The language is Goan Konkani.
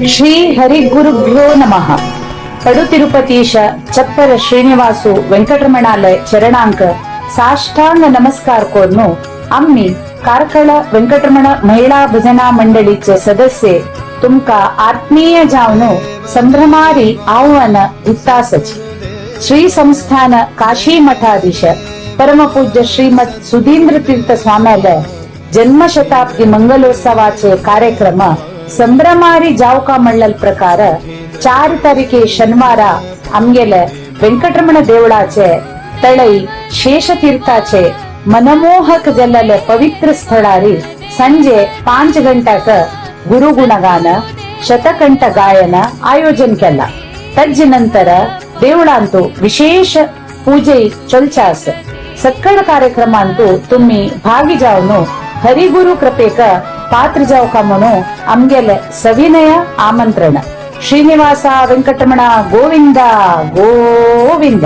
ಶ್ರೀ ಹರಿಗುರುಭ್ಯೋ ನಮಃ. ಪಡುತಿರುಪತೀಶ ಚಪ್ಪರ ಶ್ರೀನಿವಾಸು ವೆಂಕಟರಮಣಾಲಯ ಚರಣಾಂಕ ಸಾಷ್ಟಾಂಗ ನಮಸ್ಕಾರ ಕೋರ್ನು ಅಮ್ಮಿ ಕಾರ್ಕಳ ವೆಂಕಟರಮಣ ಮಹಿಳಾ ಭಜನಾ ಮಂಡಳಿचे सदस्य तुमका आत्मीय जावनु संभ्रमारी आव्हान दितासच. श्री संस्थान काशी मठाधीश परमपूज्य श्रीमद सुधींद्र तीर्थ स्वाम्याले जन्मशताब्दी मंगलोत्सवाचे कार्यक्रम संभ्रमारी जावका म्हणल प्रकार 4 तारीखे शनिवारा आमगेले वेंकटरमण देवळाचे तळई शेषतीर्थाचे मनमोहक जल्लले पवित्र स्थळारी संजे 5 गंट्याक गुरुगुणगान शतकंठ गायन आयोजन केला. तज्ज नंतर देवळांतू विशेष पूजे चलचास सक्कड कार्यक्रमांतू तुम्ही भागी जावनु हरिगुरु कृपेक पात्र जावका म्हणू आमगेले सविनय आमंत्रण. श्रीनिवासा वेंकटरमण गोविंद गोविंद.